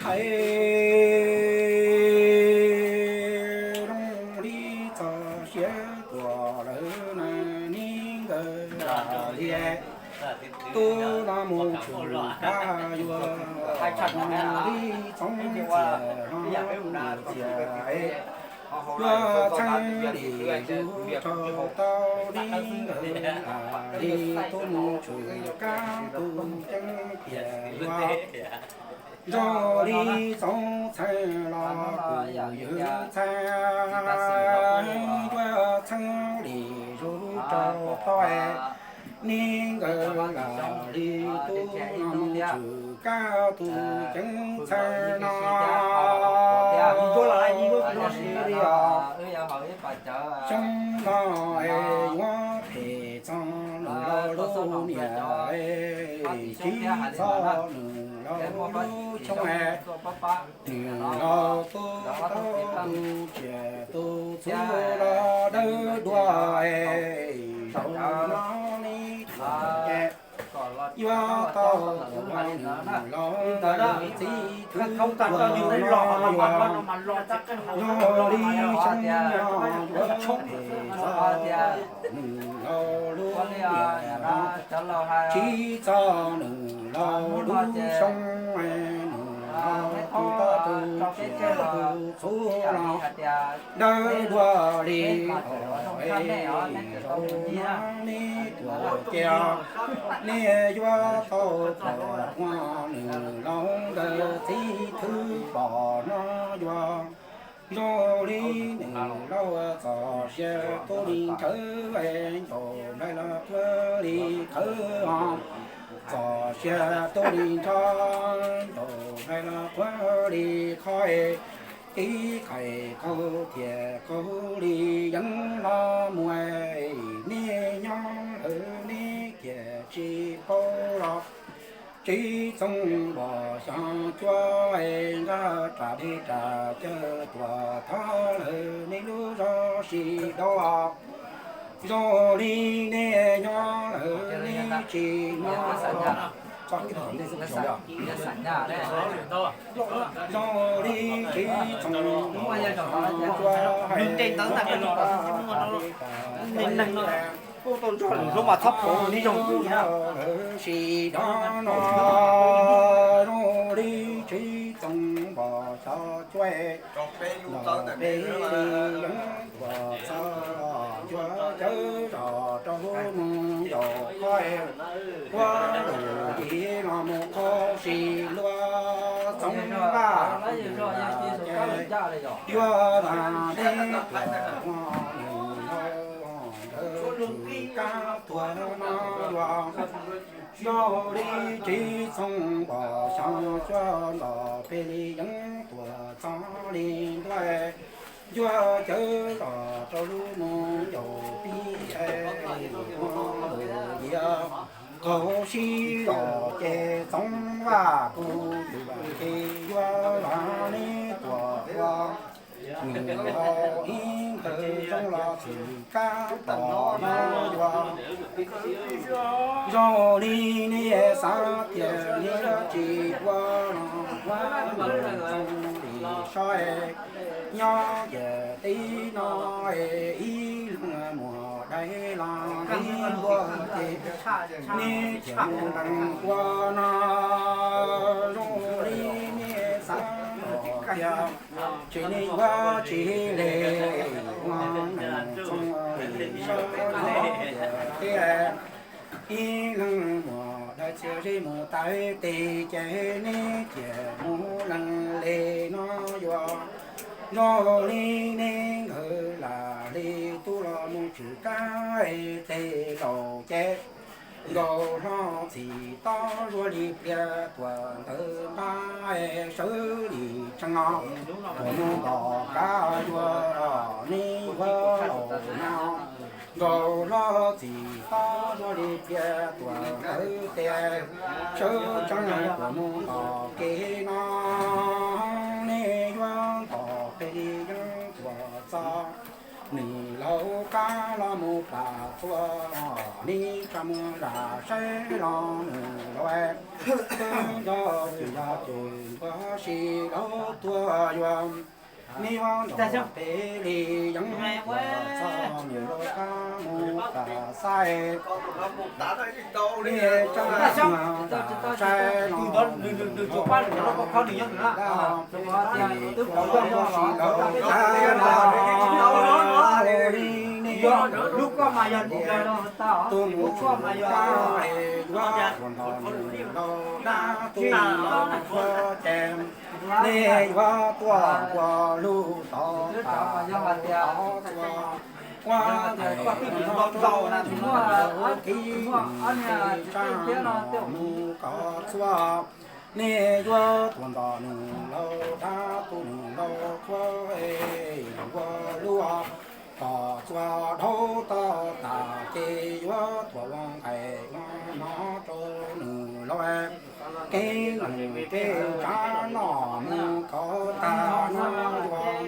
Hais zoo li txog siav tuam lawm na, neb nkawd lam li tub no mus tshwm kab yuav, zoo li txoov txias no txias, yuav txheeb li zus rau tau neb nkawd lam li tub mus tshwm kab tus ceeb tiag yuav. Zoo li txoov txhais los kuv ywg txhais, yuav txheeb li zus rau tau neb nkawd lam li tub no mus tshwm kab tus ceeb txhais no. Xyoo no es yuav phem txog nws lub niam, tsis txog nws lub xyoo, nws los tu tau tus tsiaj tus txhu los dawb dua, zaum no neb tuaj ces yuav tau tuaj nws los ntawm txiv thwv tuaj no yuav, zoo li xyoo no yuav phem txog nws los lub niam, tsis txog nws los lub xyoo, nws los tu tau tus tsiaj tus txhu los dawb dua li os. Zaum no neb tuaj ces neb yuav tau tuaj tuaj nws los ntawm txiv thwv pom no yuav, zoo li nws laus txog siav tuaj li ntshaw, ncaus nplaig los quaj li khawv os. Txog siav tuaj li ntshaw, ncaus nplaig los quaj li khob, tib qais qaug thiab qaug li yeeb los mus, neb nyob lawm neb kiag tsis paub los. Tsis txoov npog xyoo cuab, nqa ras dej ras cawv tuaj thov lawm neb lub zos sib dau. Zoo li neb nyob lawm neb tsis nyob, zoo li tsis txoov npog xyoo cuab, neb nyob lawm sib dau no. Zoo li tsis txoov npog xyoo cuab, npog peb li yeeb tuaj txog cuab cawv zos rau mus ncaus khob, ua lus yim los mus qaug sib luag txoov vaj kuv ces yuav tas neb tuaj ua nws laus ntawd tshwm kab tuag no yuav. Zoo li tsis txoov npog xyoo cuab, npog peb li yeeb tuaj txog li ntuj, cuab cawv zos rau lub mus ncaus pib, ua lus yim qaug sib zos ces txoov vaj kuv ces yuav tas neb tuaj ua nws laus ib nkawd zoo los tshwm kab tuag no yuav. Zoo li neb xav tias neb tsis ua los ua nws zoo li sab, nyob ces tib no ib leeg muag dais los ib npua ces neb ces mus lees ua no. Zoo li neb xav tias tsis neb ua tsis le, ua nws zoo li sab nyob ces tib ib leeg muag dais txhia zeb mus tawm tes ces neb ces mus lees li no yuav. Zoo li neb nkawd lam li tub los mus tshwm kab tes laus ces nkaus hlo txhim tob zuag li pliag tuam ntawd npab sawv li tsees os. Tuam mus tom kab yuav neb ua laus na, nkaus hlo txhim tob zuag li pliag tuam ntawd tes sawv tsees tuam mus tom kev no. Neb yuav ntom peb li yeeb tuaj txog nws Hauv qab los mus plam txhua, neb tsa muag zam saib los nws laus, twb nco ces yog ces ntuag si laub tuag yuav, neb yuav nrog peb li yeeb txog nws hauv qab mus plam xaib. Neb tsa muag zam saib los nws laus, neb tsa muag zam saib los nws laus, neb yuav tus mus tsuj kab es yuav tuaj nrog nws laus dab, tus mus laus tuaj ces, neb yuav tuaj nquag lug tod tas tod txhua, ua ntej nws laus tub nws laus kib nws kev tsa no mus kov txhua, neb yuav tuaj nrog nws laus dab, tus nws laus qhuav es nquag lug tod txhua, dhau tod tas ces yuav tuaj ua nqaij ua no rau nws laus kev nws kev tsa no mus kov tas no yuav.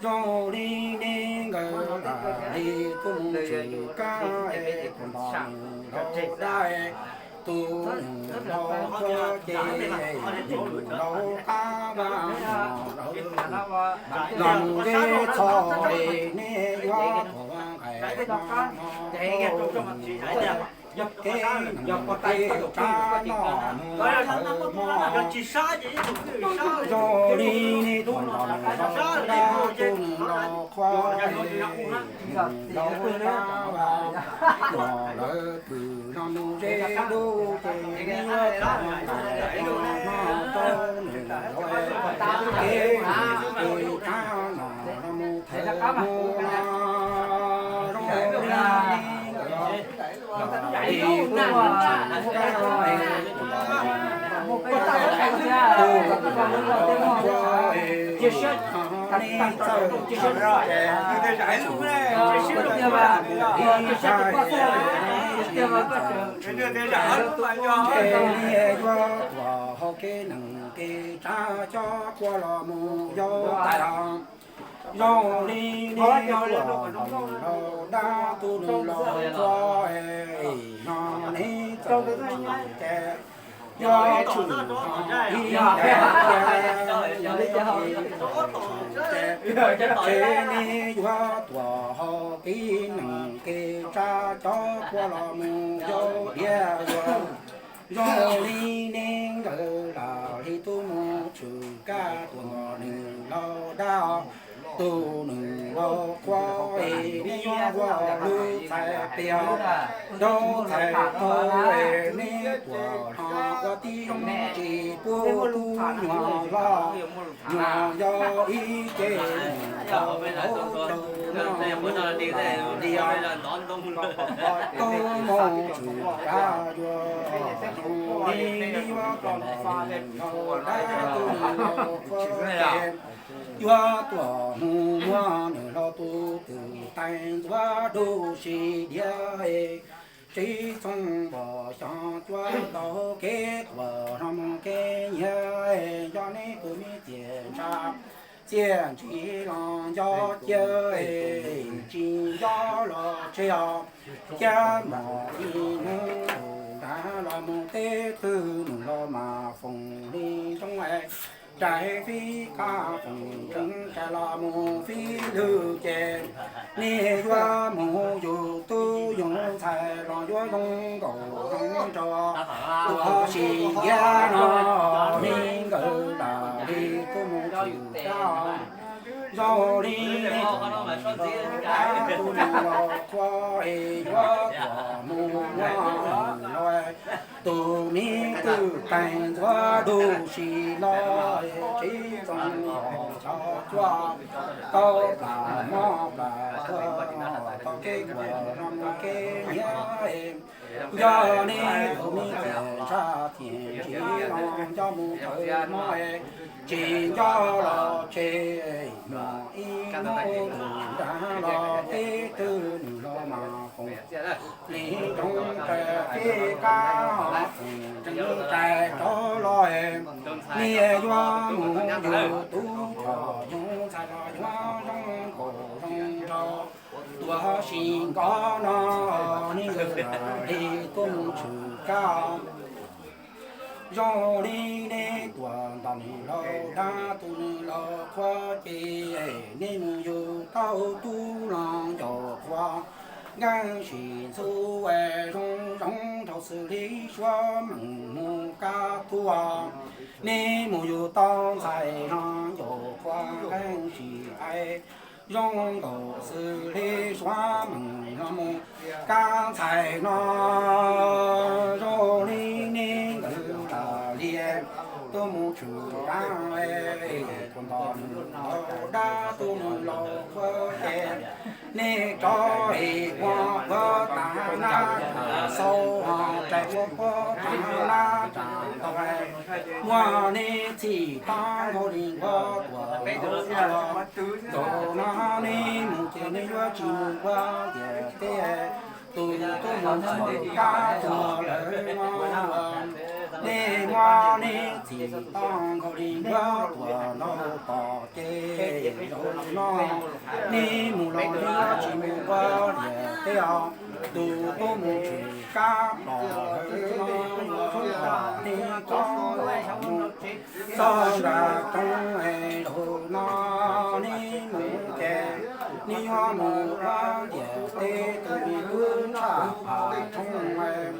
Zoo li neb nkawd lam li tus mus tsuj kab es tuaj nrog nws laus dab, tus nws laus qhuav ces nws laus qab vaj no lawv los mus zeb txhoj es neb yuav tuaj ua nqaij ua no rau nws laus kev nws kev tsa no mus kov mog. Zoo li neb tuaj nrog nws laus dab, tus nws laus qhuav es nws laus qab vaj no lawv pw no mus zeb lub ces neb yuav tuaj ua nqaij ua no rau nws laus kev nws kev tsa no mus thawj mus no. Zoo li neb nkawd lam li tus mus tsuj kab es tuaj nrog nws laus dab, tus nws laus qhuav es neb txawj ntse, ib txawj ntse, neb yuav tuaj hauv kev neeg kev tsa cov quaj los mus yau tais os. Zoo li neb tuaj nrog nws laus dab, tus nws laus qhuav es no neb txawj ntse, yuav tshwm ib ces neb yuav tuaj hauv kev neeg kev tsa cov quaj los mus yau diav yuav. Zoo li neb nkawd lam li tus mus tsuj kab tuaj nrog nws laus dab, tus nws laus qhuav es neb yuav ua lub txhais pliag, lub txhais taug es neb tuaj hlo ua tib zoo tsis pub tub nyuag loj nyuag yau ib ce mus rau hauv rau no mus li os. Tub mus tsuj kab yuav zoo li neb yuav tuaj nrog nws laus dab, tus nws laus qhuav ces yuav tuaj mus muab nws laus tus twm tais ntxuav dub si diav, tsis txhoov npog xyov cuab tau kev quaj hlo mus kev nyiav, nco neb tus me txiaj ntsha txiaj ntsig los nco cia, tsis nco los tseg os. Cia mog ib hnub ntuj nrad los mus teb twg nws laus mas foom li nroo, rais fij qab foom tseeb rais los mus fij lwg ces, neb yuav mus yug tub yug ntxhais los yuav zoo nkaus zoo nraug, tuaj sim ntiab no neb nkawd lam li tuaj mus tsuj kab. Zoo li neb tuaj nrog nws laus dab, tus nws laus qhuav es yuav tuaj mus muab nws laus tus me twm tais ntxuav dub si los, tsis txhoov npog xyov cuab tau plam mog plam tuag, tau kev quaj hlo mus kev nyiav, nco neb tus me txiaj ntsha txiaj ntsig los nco mus thawj mog, tsis nco los tseg, mog ib hnub ntuj nrad los teb twg nws laus mas foom li nroo rais fij qab foom tseeb rais rov los, neb yuav mus yug tub yug ntxhais los yuav zoo nkaus zoo nraug, tuaj sim nkov no, neb nkawd lam li tuaj mus tshwm kab. Zoo li neb tuaj nto nws laus dab, tu nws laus qhuav ces, neb mus yug tau tub los ncaus qhuav, nkeeb sim ntxub zoo zoo dhau xws li suav meem mus kab tuaj. Neb mus yug tau ntxhais los ncaus qhuav, nkeeb sim ais zoo nkaus xws li suav meem los mus kab ntxhais no. Zoo li neb nkawd lam li tuaj mus tshwm kab, tuaj nto nws laus dab, tu nws laus qhuav ces, neb tso es ua qhuav tas nab, xau rais ua qhuav tas nab, tsam ntau muaj neb txhim tag nkaus li nkaus tuaj nkaus no, neb mus ces neb yuav tsis mus ua ntiaj teb, tus tuaj mus tshwm kab tuaj lawm no. Neb muaj neb txhim tag nkaus li nkaus tuaj nkaus tom ces zaum no, neb mus los neb yuav tsis mus ua ntiaj teb os, tus tuaj mus tshwm kab los lawm no, yuav neb tso mus txog nram roob es zaum no neb mus ces, neb yuav mus ua ntiaj teb, tus me tub tshaj pham tshoob,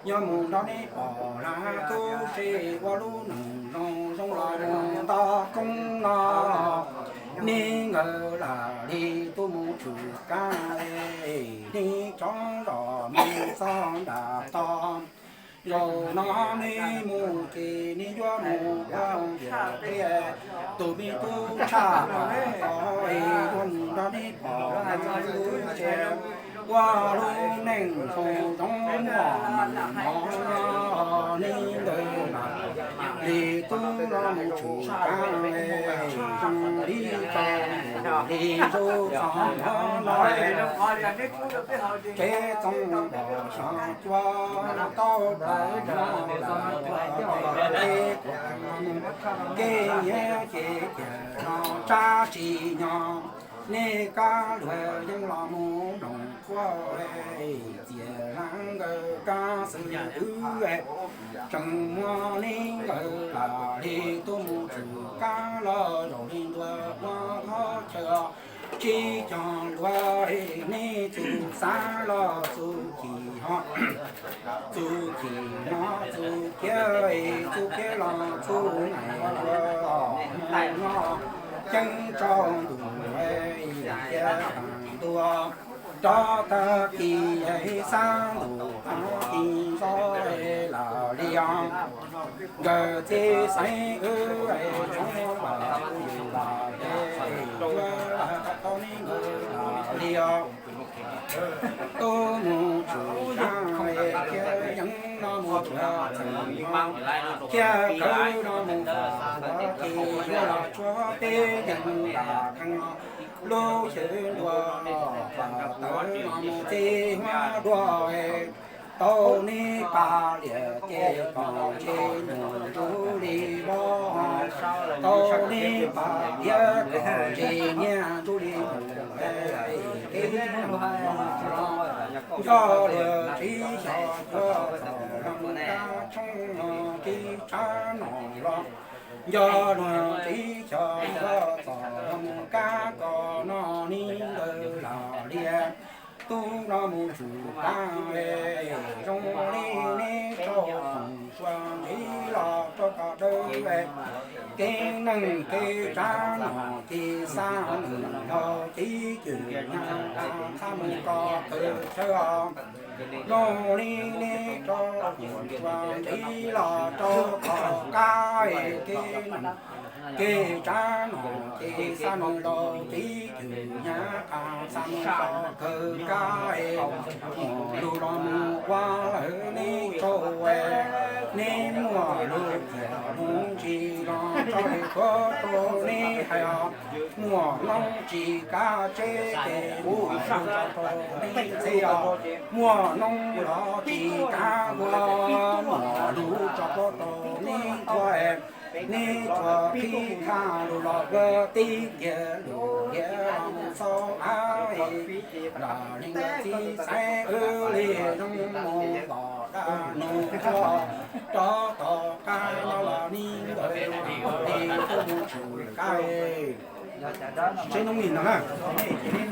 yuav mus nrog neb pom hlab tub se ua lub neej zoo zoo los mus nto koob no. Neb nkawd lam li tuaj mus tshwm kab, neb tso zos mus txog nram toj, zaum no neb mus ces neb yuav mus ua ntiaj teb, tus me tub tshaj pham tod es yuav mus nrog neb pom hlab tub se ua lub neej zoo zoo muaj meej mom no. Neb nkawd lam li tub los mus tshwm kab, zoo li tau li zub txog no no, tsev txoov pom xyov cua tau plaws no, lam tuaj teb kuv kev nyiam ces tiam no tsab tsis nyob, nej kab luag yeej los mus mloog qhuab, txias hlab nkawd kab xwb wb tseem muab nej nkawd lam li tuaj mus tshwm kab los zaum li ntua ua qhov chaw. Tsis cog luag nej txuj xav los txuj ci ho, txuj ci no txuj kiab, txuj kiab los txuj nais ua no, ceeb tsaus ntuj thiab tag ntua. Rov tag kis xab ntuj tag kis zos lam li os. Nkawd txiv xeeb wb tshoob lam kuj yus lam es yuav lam tau nej nkawd lam li os. Tuaj mus tshwm kab thiab yeej no mus tshwm txheem no, thiab kawg no mus fam ua ke yuav los tsuab peb yeej lam kheej no. Lub xyw ntuag fam tawv no mus txij huab dua, tau nej pab liam ces kom ntshe nws ntsuj li voj, tau nej pab liam kom ntshe nyiaj ntsuj li nus. Kev neeg los nco luag tsis xyov cuab txom los mus kab tshoob no, kev tshab no los nco luag tsis xyov cuab txom los mus kab kos no, nej nkawd lam li tub no mus tshwm kab, zoo li neb rau foom sua ntsis los rau koj dawb. Kev neeg kev tshab no ces xab nws laug tib cwm nyab txhab mus koj kawg chaw os. Zoo li neb rau foom sua ntsis los rau koj kab, kev neeg kev tshab no ces xab nws laug tib cwm nyab txhab mus koj kawg kab. Muaj lus los mus ua lawm neb rau, neb muaj lus txiaj lus ntsim los tso li khuab rau neb hais os. Muaj noob tsis kav tseb ces muaj lus tso rau neb ntxhi os. Muaj noob los tsis kav ua, muaj lus tso rau neb ntxhi. Nej tsuas qhib qha lus los kawg tib kiag lus thiab los xaus hais, los li txij xaiv wb li zoo mus kom dab nug tsuag rov tom qab no los ni ntawd li kuj mus tshwm qaib. Seb noob mis no na, nej cia li